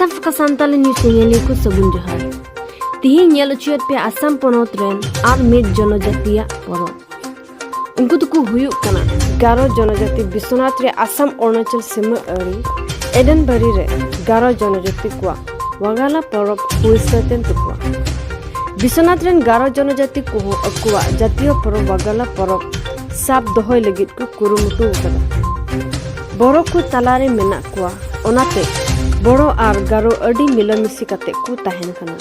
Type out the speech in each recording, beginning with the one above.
Assam Faka Santali News nyeli ko sagun johar. Tihi nyel uchiat pe Assam ponot ren ar mid jonojatiya porob. Unku tuku huyuk kana Garo jonojati Biswanath re Assam Arunachal sima ari Edenbari re Garo jonojati kwa Wangala porob huisaten tukwa. Biswanath ren Garo jonojati kuho akwa jatiyo porob Wangala porob sab dohoy lagid ko kurumutu ukada. Boro ko talare menak kwa onate Boro ar Garo adi milamisi kate ko tahen kana.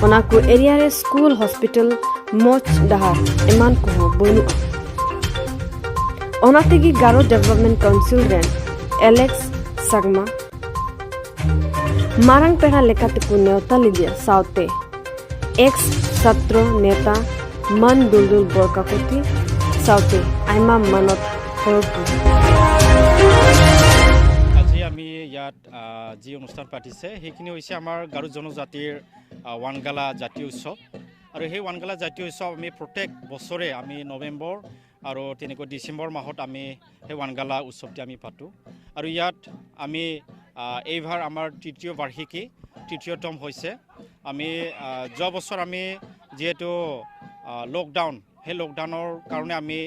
Ona ko area re school hospital moch dahar eman ko bonu'a. Ona tegi Garo Development Council ren Alex Sagma marang pera lekate ko newta lidia saute ex satro neta man Duldul Borkakoti saute aima manot horpu. আজি আমি ইয়াত যি অনুষ্ঠান পাতিছে সেইখিনি হৈছে আমাৰ গাৰো জনজাতিৰ ৱানগালা জাতীয় উৎসৱ। আৰু সেই ৱানগালা জাতীয় উৎসৱ আমি প্ৰত্যেক বছৰে আমি নৱেম্বৰ আৰু তেনেকৈ ডিচেম্বৰ মাহত আমি সেই ৱানগালা উৎসৱটি আমি পাতোঁ। আৰু ইয়াত আমি এইবাৰ আমাৰ তৃতীয় বাৰ্ষিকী তৃতীয়তম হৈছে। আমি যোৱা বছৰ আমি যিহেতু লকডাউন, সেই লকডাউনৰ কাৰণে আমি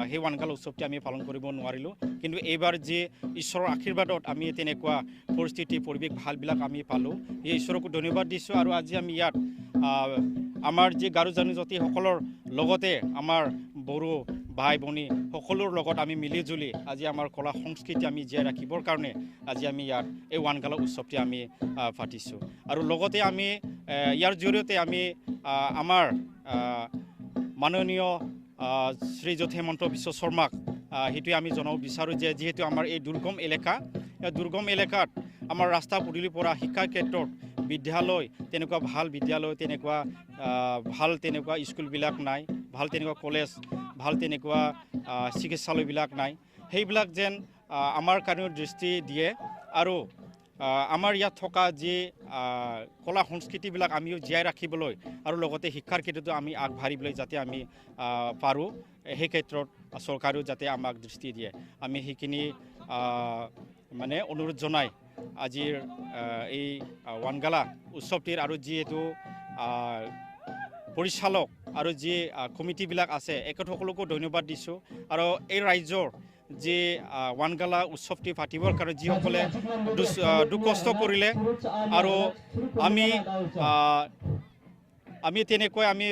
সেই ৱানগালা উৎসৱটি আমি পালন কৰিব নোৱাৰিলোঁ। কিন্তু এইবাৰ যি ঈশ্বৰৰ আশীৰ্বাদত আমি তেনেকুৱা পৰিস্থিতি পৰিৱেশ ভালবিলাক আমি পালোঁ, এই ঈশ্বৰকো ধন্যবাদ দিছোঁ। আৰু আজি আমি ইয়াত আমাৰ যি গাৰো জনজাতিসকলৰ লগতে আমাৰ বড়ো ভাই ভনী সকলোৰ লগত আমি মিলিজুলি আজি আমাৰ কলা সংস্কৃতি আমি জীয়াই ৰাখিবৰ কাৰণে আজি আমি ইয়াত এই ৱানগালা উৎসৱটি আমি পাতিছোঁ। আৰু লগতে আমি ইয়াৰ জৰিয়তে আমি আমাৰ মাননীয় শ্ৰীযুত হেমন্ত বিশ্ব শৰ্মাক সেইটোৱে আমি জনাব বিচাৰোঁ যে যিহেতু আমাৰ এই দুৰ্গম এলেকা, এই দুৰ্গম এলেকাত আমাৰ ৰাস্তা পদূলিৰ পৰা শিক্ষাৰ ক্ষেত্ৰত বিদ্যালয় তেনেকুৱা ভাল বিদ্যালয় তেনেকুৱা ভাল তেনেকুৱা স্কুলবিলাক নাই, ভাল তেনেকুৱা কলেজ, ভাল তেনেকুৱা চিকিৎসালয়বিলাক নাই, সেইবিলাক যেন আমাৰ কাৰণেও দৃষ্টি দিয়ে। আৰু আমাৰ ইয়াত থকা যি কলা সংস্কৃতিবিলাক আমিও জীয়াই ৰাখিবলৈ আৰু লগতে শিক্ষাৰ ক্ষেত্ৰতো আমি আগবাঢ়িবলৈ যাতে আমি পাৰোঁ, সেই ক্ষেত্ৰত চৰকাৰেও যাতে আমাক দৃষ্টি দিয়ে, আমি সেইখিনি মানে অনুৰোধ জনাই আজিৰ এই ৱানগালা উৎসৱটিৰ আৰু যিহেতু পৰিচালক আৰু যি কমিটিবিলাক আছে এখেতসকলকো ধন্যবাদ দিছোঁ। আৰু এই ৰাজ্যৰ যি ৱানগালা উৎসৱটি পাতিবৰ কাৰণে যিসকলে দুকষ্ট কৰিলে আৰু আমি আমি তেনেকৈ আমি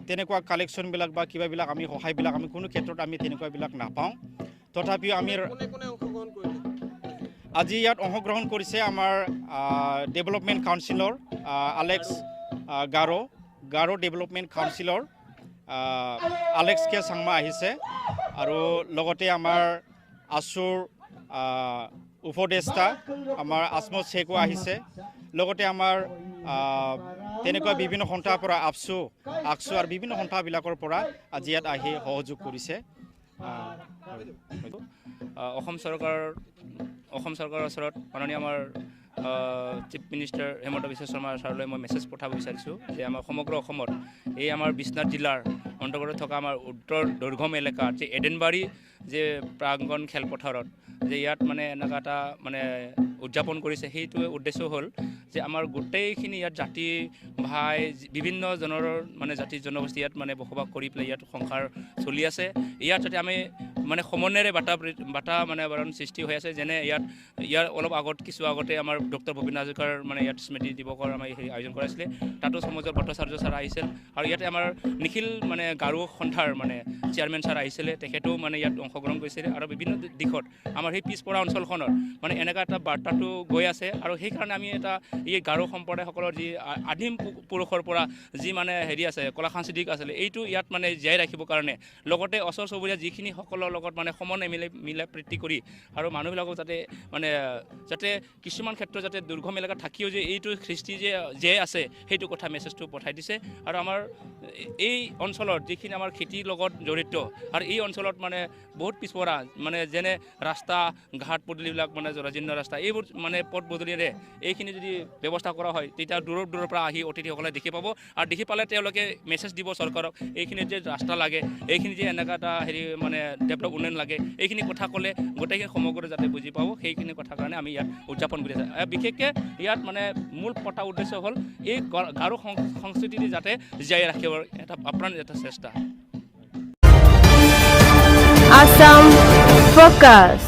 তেনেকুৱা কালেকশ্যনবিলাক বা কিবাবিলাক আমি সহায়বিলাক আমি কোনো ক্ষেত্ৰত আমি তেনেকুৱাবিলাক নাপাওঁ। তথাপিও আমি আজি ইয়াত অংশগ্ৰহণ কৰিছে আমাৰ ডেভেলপমেণ্ট কাউন্সিলৰ আলেক্স গাৰো, গাৰো ডেভেলপমেণ্ট কাউন্সিলৰ আলেক্স কে চাংমা আহিছে। আৰু লগতে আমাৰ আছুৰ উপদেষ্টা আমাৰ আজমত শ্বেখো আহিছে। লগতে আমাৰ তেনেকুৱা বিভিন্ন সন্থাৰ পৰা আবছু, আকছু আৰু বিভিন্ন সন্থাবিলাকৰ পৰা আজি ইয়াত আহি সহযোগ কৰিছে। অসম চৰকাৰৰ ওচৰত মাননীয় আমাৰ চিফ মিনিষ্টাৰ হেমন্ত বিশ্ব শৰ্মা ছাৰলৈ মই মেছেজ পঠাব বিচাৰিছোঁ যে আমাৰ সমগ্ৰ অসমত এই আমাৰ বিশ্বনাথ জিলাৰ অন্তৰ্গত থকা আমাৰ উত্তৰ দুৰ্গম এলেকাত যে এডেনবাৰী যে প্ৰাংগণ খেলপথাৰত যে ইয়াত মানে এনেকুৱা এটা মানে উদযাপন কৰিছে, সেইটোৱে উদ্দেশ্য হ'ল যে আমাৰ গোটেইখিনি ইয়াত জাতি ভাই বিভিন্ন জনৰ মানে জাতি জনগোষ্ঠী ইয়াত মানে বসবাস কৰি পেলাই ইয়াত সংসাৰ চলি আছে। ইয়াত যাতে আমি মানে সমন্বয়েৰে বাতা মানে বাৰণ সৃষ্টি হৈ আছে। যেনে ইয়াত ইয়াৰ অলপ আগত কিছু আগতে আমাৰ ডক্টৰ ভূপেন হাজৰিকাৰ মানে ইয়াত স্মৃতি দিৱসৰ আমাৰ হেৰি আয়োজন কৰাইছিলে, তাতো সমাজৰ ভট্টাচাৰ্য ছাৰ আহিছিল। আৰু ইয়াতে আমাৰ নিখিল মানে গাৰো সন্থাৰ মানে চেয়াৰমেন ছাৰ আহিছিলে, তেখেতেও মানে ইয়াত অংশগ্ৰহণ কৰিছিলে। আৰু বিভিন্ন দিশত আমাৰ সেই পিছপৰা অঞ্চলখনত মানে এনেকুৱা এটা বাৰ্তাটো গৈ আছে। আৰু সেইকাৰণে আমি এটা এই গাৰো সম্প্ৰদায়সকলৰ যি আদিম পুৰুষৰ পৰা যি মানে হেৰি আছে কলা সাংস্কৃতিক আছিলে, এইটো ইয়াত মানে জীয়াই ৰাখিবৰ কাৰণে লগতে ওচৰ চুবুৰীয়া যিখিনি সকলৰ লগত মানে সমন্বয় মিলা প্ৰীতি কৰি আৰু মানুহবিলাকক যাতে মানে যাতে কিছুমান ক্ষেত্ৰত যাতে দুৰ্গম এলেকাত থাকিও যে এইটো সৃষ্টি যে আছে সেইটো কথা মেছেজটো পঠাই দিছে। আৰু আমাৰ এই অঞ্চলত যিখিনি আমাৰ খেতিৰ লগত জড়িত আৰু এই অঞ্চলত মানে বহুত পিছপৰা মানে যেনে ৰাস্তা ঘাট পদূলিবিলাক মানে জৰাজীৰ্ণ ৰাস্তা এইবোৰ মানে পথ পদূলিৰে এইখিনি যদি ব্যৱস্থা কৰা হয় তেতিয়া দূৰৰ দূৰৰ পৰা আহি অতিথিসকলে দেখি পাব। আৰু দেখি পালে তেওঁলোকে মেছেজ দিব চৰকাৰক এইখিনি যে ৰাস্তা লাগে, এইখিনি যে এনেকুৱা এটা হেৰি মানে ডেভেলপ উন্নয়ন লাগে, এইখিনি কথা ক'লে গোটেইখিনি সমগ্ৰ যাতে বুজি পাব, সেইখিনি কথাৰ কাৰণে আমি ইয়াত উদযাপন কৰি আছোঁ। বিশেষকৈ ইয়াত মানে মূল পতা উদ্দেশ্য হ'ল এই গাৰো সংস্কৃতিটো যাতে জীয়াই ৰাখিবৰ এটা আপ্ৰাণ এটা চেষ্টা। Assam Focus.